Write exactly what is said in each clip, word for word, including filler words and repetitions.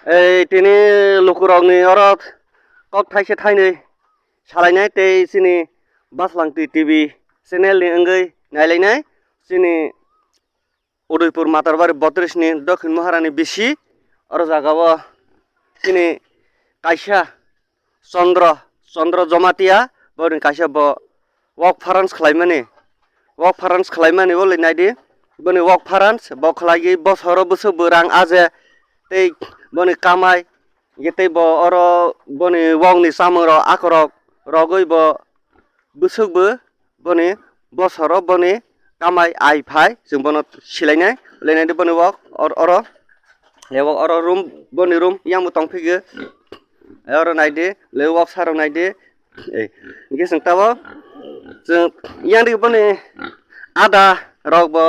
Ei tini lukurokni oro kok thaise thainwi salainai tei chini Baslang T V channel ni wngwi nailainai chini Udaipur Matarbari botris ni Dokhin Maharani bisi oro jaga o chini kaisa Chandra, Chandra Jamatia, boni kaisa bo work farans khlaimani, work farans khlaimani bo le naidi, boni work farans bo khlaiwi bosoro bwswk bo rang aje, tei boni kamai, ye tei bo oro boni work ni chamung rok akorok rogwi bo bwswk bo boni bosoro boni kamai ai phai, chwng bono silainai, le naidi boni work or-, oro, le work oro room, boni room yang bo tongphigwi, oro naidi, le work saro naidi, ei, hingke chwng tabok, chwng yang di boni ada rok bo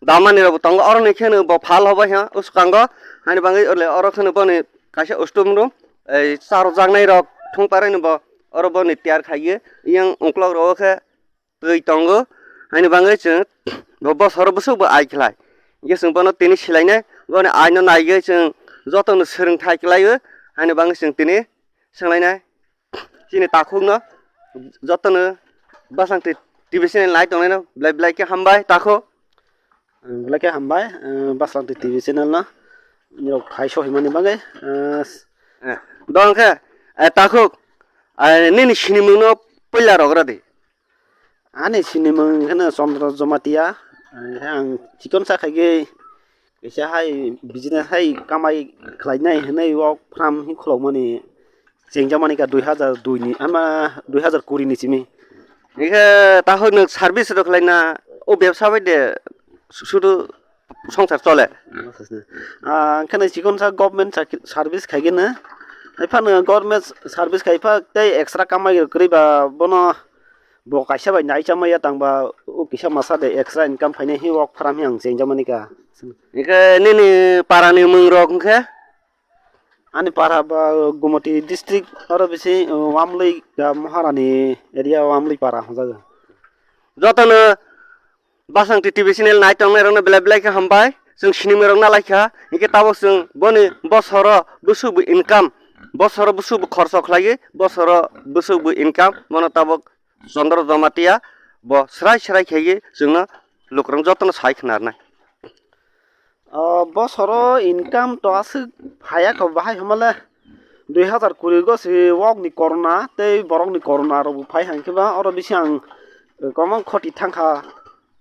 damani rok bo tongo, oro ni kheno bo phal hobai ha, uskango, hani bangwi le oro kheno boni kaisa ustum room, ei, charwjaknai rok thung parai no bo oro boni tiyar khaiwi, yang uklok rok khe twi tongo, haini bagwi chwng bo bosoro bwswk bo ai khlai. Hingke chwng bono tini silainai, boni aino naigwi chwng jotono swrwngthai kwlaio, haini bagwi chwng tini swnglainai. Chini takhukno jotono Basang T V channel nai tongnaino belai belai khe hambai takhuk. Belai khe hambai, eh, Baslang T V channel no. Nirok phai sohimani bagwi, eh, Eh, dong khe, eh, takhuk, eh, nini sinimung no puila rogra di. Ani sinimung kheno Chandra Jamatia. Eh, ang chikon sa khaigwi kaisa hai business hai kamai khlainai hinwi wok farm hi khulokmani. Chengjakmani ka dui hazar dui ni, ama dui hazar kuri ni simi. Hingke takhuk nwng service rok khlaina, o bebsa bai de sudu songsar chole. Ah, kheno chikon sa government chakri, service khaigeno. Haiphano government service khaipha tei extra kamai rok kwrwi ba bono bo kaisa bai nai chamaya tangba o kisa masa de extra income phainai hi wok farm hi ang chengjakmani ka. Hingke nini para ni mung rok hingke? Ani para ba Gumoti district oro bisi, uh, Wamlui, uh, Maharani area Wamlui para hwnjago. Jotono Basang T V channel nai tongnai rokno belai belai khe hambai. Chwng sinimung rok nalaikha. Hingke tabok chwng boni bosoro bwswk bo income, bosoro bwswk bo khorso khlaiwi, bosoro bwswk bo income, bono tabok Chandra Jamatia bo srai srai khaiwi chwngno lukurok jotono sai khna rwnai. O bosoro income to aswk phaiya kho bahai hwnmale dui hazar kuri go se wok ni corona tei borok ni corona rok bo phai hang khe ba oro bisi ang, eh, kwbang khoti thang kha.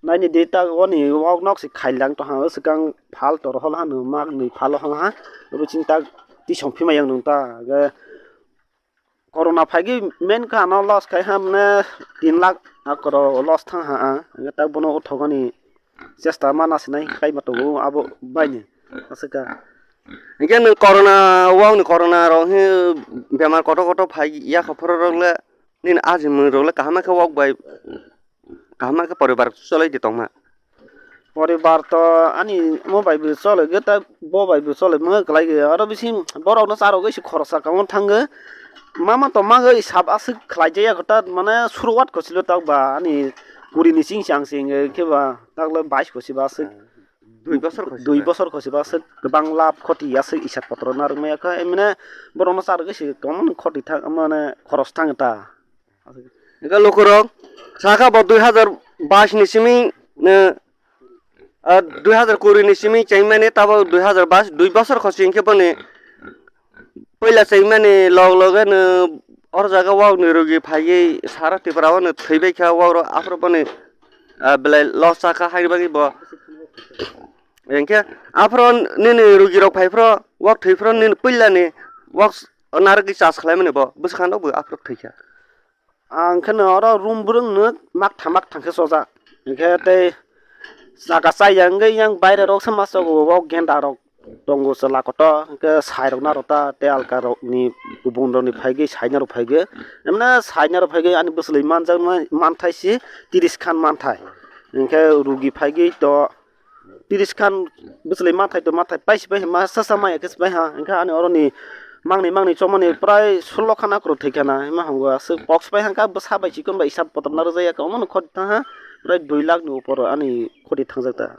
Naini di ta oni wok nok se khailang tong ha, swkang phal tor hol ha, nwng mak nwi phal hol ha, oro bising tak tisong phima yang nung ta, ge corona phaigwi main kha ano loss khai ha mane tin lakh akoro loss thang ha ang, hingke tak bono o thogani chesta ma nasinai kai ma tongo abo baini aswk kha. Hingke nwng corona, wokni corona rok hi bemar kotor kotor phai ya kha phoro rok le nini ajimwng rok le kaham khe wok bai kaham khe poribar cholai di tongma. Poribar to ani omo bai bo chole ge ta bo bai bo chole mwnga kwlai ge aro bisi borok no charogwi se khoroksa kamo thango mama to magwi sab aswk khlai jaya kho ta mane suruwat kho silo tak ba ani kuri ni ching chang se hinge khe ba tak le bais kho se ba aswk dui bosor kho se dui ba. Bosor kho se ba aswk kwbang lab khoti aswk isat potro narwk maya kho emne borok no charogwi se kamo khoti thang mane khoros thang ta. Ega lukurok saka bo dui hazar bais ni simi, eh, ah, dui hazar kuri ni simi chengmani tabo dui hazar bais dui bosor khosi hinkhe boni puila chengmani log loge no oro jaga wak ni rugi phaiwi sara Tripura o no thwibai kha wak ro aphuru boni, ah, belai loss chakha haini bagwi bo hinkhe aphuru nini rugi rok phai phuru wak thwi phuru nini puila ni wak narwgwi chas khlai mani bo bwswkang no bo aphuru thwi kha. Ang khe no oro room bwrwng no mak tham mak tham khe chojak. Hinkhe tei chaka chaya wngwi yang baire rok se ma chogo, o genda rok tongo chwla kotor, hinkhe sai rok na rw ta tei alka rok ni kubun rok ni phaigwi saina rw phaigwi. Emne saina rw phaigwi ani bwswlwi manjak manthai se tiris khan manthai. Hinkhe rugi phaigwi to Tiris khan bwchwlwi mathai to mathai paisi pai ma sasa maya khe pai ha, hinkhe ani oroni mangni mangni chomani prai sullo khan akhoro thwi khana hima hango aswk box pai hangkha bwsa bai chikon bai hisab kotorma rwjak ya omono khoti thangha prai dui lakh ni upor ani khoti thangjak ta.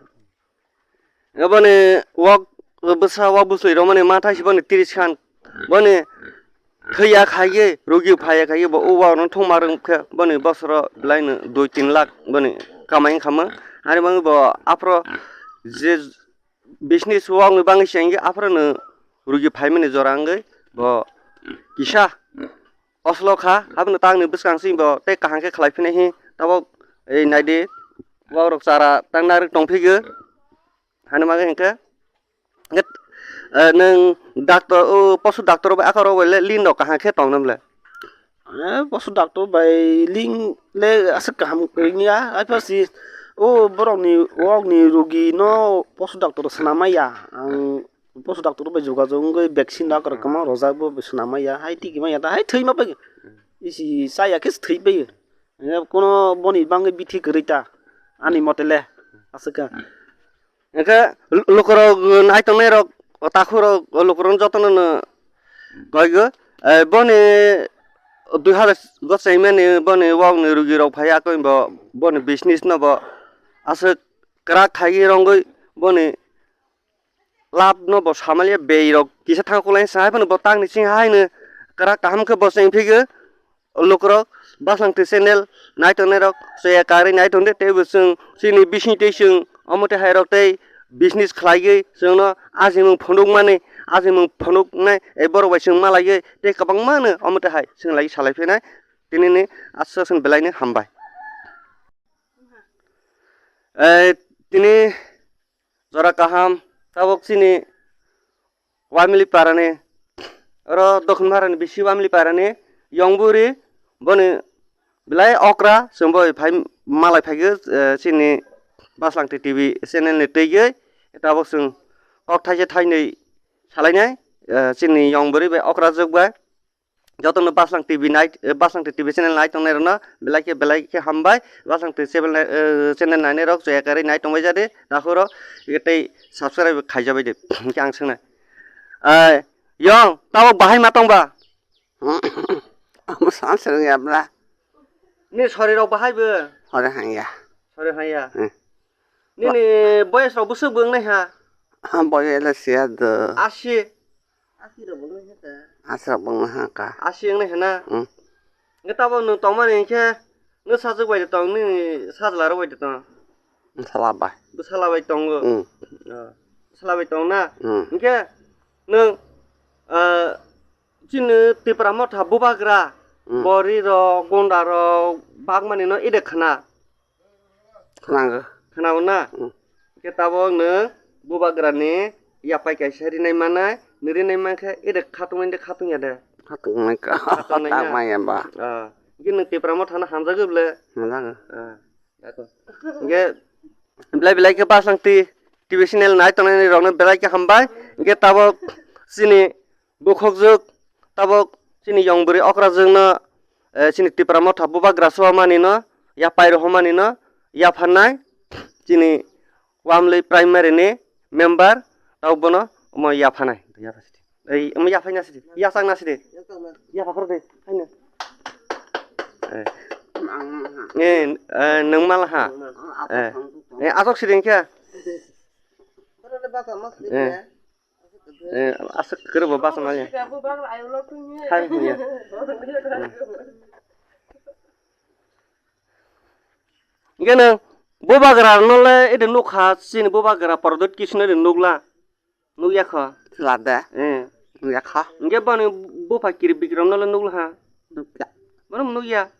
Aboni wak Bwsa o bwswi romani ma thaisi boni tris khan boni thwiya khaiwi rugi phaiya khaiwi bo o wak no thwngma rwng khe boni bosoro belai no dui tin lakh boni kamai wngkha mo. Ani bagwi bo aphro je business wngwi bangwi se wngkhe aphro no rugi phaimani jora wngwi bo kisa oslo kha, aboni tangni bwskang se bo tei kaham khe khlai phina hi tabok ei naidi wak rok chara tang narwk tong phigwi. Hani bagwi hinkhe, hinkhe, eh, nwng doctor, o posu doctor bai akhoro bai le link rok kaham khe tong nang le? Eh, posu doctor bai link le aswk kaham wngya, aipha si o borok ni, wak ni rugi no posu doctor swnam maya. Ang posu doctor bai jogajog wngwi vaccine rok kwbangma rwjak, bo swnam maya, hai tigi maya ta, hai thwi ma pai. Isi chaya khe thwi pai. Kono boni bagwi bithi kwrwi ta, ani mote le aswk kha. Hingkhe lukurok nai tongnairok, o takhurok, o lukurok jotono no koigo. Eh, boni dui hazar gosaimani boni wokni rugirok phai, akoi bo boni business no bo aswk kwrak khaiwi rwngwi boni lab no bo samalia, beirok kisa thang kulai sa, hai phano bo tangni sing haino kwrak kaham khe bo cheng phigwi. Lukurok Baslang Twi channel nai tongnai rok chaya karwi nai tongde, tei bo chwng chini bising tei chwng omo tei hai rok tei business khlaiwi chwngno ajimung phunukmani, ajimung phunuknai, eh, borok bai chwng malaiwi tei kwbangma no omo tei hai chwng lai salai phinai. Tinini aswk aswk belaino hambai. Eh, tini jora kaham, tabok chini Wamili parani, oro Dokhin Maharani bisi Wamili parani yong buri, boni belai okra, chwng bo phai malai phaikhe, eh, chini Baslang T V channel ni twi gwi, tabok chwng kok thaisa thainwi salainai, eh, chini yong buri bai okra jwk bai. Jotono Baslang T V nai, eh, Baslang T V channel nai tongnai rokno belai khe, belai khe hambai. Baslang T V channel nai, eh, channel nainai rok chaya karwi nai tongbai jadi, dakhoro tei subscribe khaijabai de. Hingke ang swngnai. Ai, yong, tabok bahai ma tongba? Amo san srwng ya bla. Ni sori rok bahai bo? Sori hangya. Sori hangya. Hmm. Nini boyes rok bwswk bo wngnai ha? Ha, boyes le siya do. Asi. Asi rok bo wngnai ha ta. Asi rok bo wngnai ha ka. Asi wngnai ha na? Hmm. Nge tabo nwng tongmani hinkhe nwng sajwk bai de tong, nini sajla rok bai de tong? Bwsala bai. Bwsala bai tongo? Hmm. Oh. Bwsala bai tong na? Hmm. Hinkhe nwng, ah, chini Tipra Motha bubagra, hmm, bori rok, gunda rok, bagmani no ede khna. Khwnango. Khwnao na? Hmm. Khe tabok nwng bubagrani yapai kaisa rinai manai, nw rinai mankhe ede khatungmani de khatung ya de? Khatung nai ka. Khatung nai na? Tak maya ba. Ah, khe nwng Tipra Motha no hamjagwi bwle? Hamjago. Ah, dako. Hingke belai belai khe Baslang T V channel nai tongnai rokno belai khe hambai. Hingke tabok chini bukhukjwk, tabok chini yong bwrwi okrajwkno, eh, chini Tipra Motha bubagra suamanino, yapai rohomanino yapharnai chini Wamlwi primary ni member, tabok bono omo yaphanai. Ei, omo yaphai na sidi, yachak na sidi. Yapha khoro de, haino. Eh. Eh, eh, nwng mal ha. Eh. Eh, asok sidi hingkhe. Eh. Eh, aswk kwrwngbo bachama ya. Hai, ya. Hwnkhe nwng bubagra no le ede nukha, chini bubagra Pradyot Kishno ede nukla, nukya kho. Lada. Eh. Nukya kha. Hwnkhe boni bupha Kiri Bikram no le nukla ha. Nukya. Bono nukya.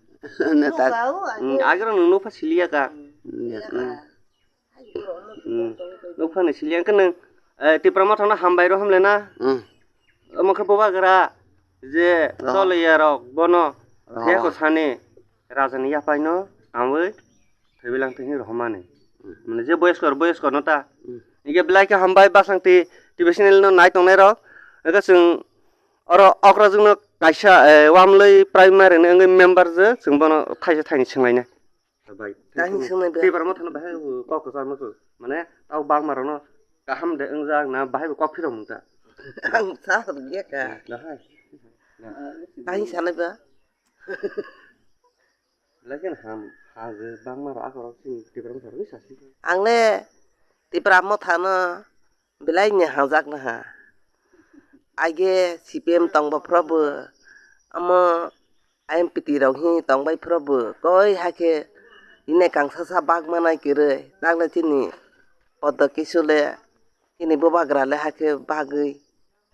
Neta. Hmm, agro nwng nukpha siliya ka. Nukya. Hmm. Hmm. Nukphani siliya khe nwng, eh, Tipra Motha no hambai rw hamle na? Hmm. Omo khe bubagra je, oh, choliya rok bono, oh, thaya kwsani raja ni yapai no tangwi thwibilang thwini rohormani. Hmm. Mane je boyoskor, boyoskor no ta. Hmm. Hingke belai khe hambai Baslang T V channel no nai tongnai rok. Hingke chwng oro okrajwk no kaisa, eh, Wamlwi primary ni wngwi member je, chwng bono thaisa thaini swnglainai. Bai. Tang swngnai ba? Tipra Motha no bahai bo kok kwchar muchung. Mane tao bangma rokno kaham de wngjak na bahai bo kok phirok mung ta. Ang sa rwgya ka. Na hai. Tang sanai ba? Lekin ham, ha je bangma rok akorok chini Tipra Motha rok sa si. Ang le Tipra Motha no Belai ni hajak naha. Age C P M tongba phrobo, amo I M P T rok hi tongbai phrobo, koi hakhe ine kangsa sa bak manai kwrwi, takle chini podo kisu le, chini bubagra le hakhe bagwi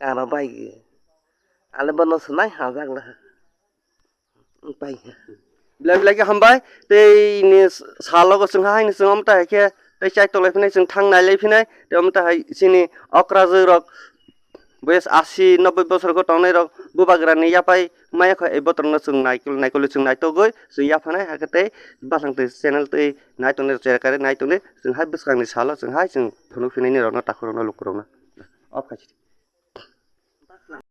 karo bai. Ale bono swmai hajak naha. Pai. Belai belai khe hambai. Tei ni salogo chwng haino chwng omo tahai khe tei chai tolai phinai, chwng thang nailai phinai. Tei omo tahai chini okra jwk rok boyes asi noboi bosor go tongnai rok bubagra ni yapai maya kho ei botorno chwng naikol naikol chwng naitogoi chwng yaphanai, hakhe tei bathang tei channel tei naitongnai chera kare naitongnai chwng hai bwskang ni salo chwng hai chwng phunuk phinai ni rokno takhuk rokno luku rokno. Off khai.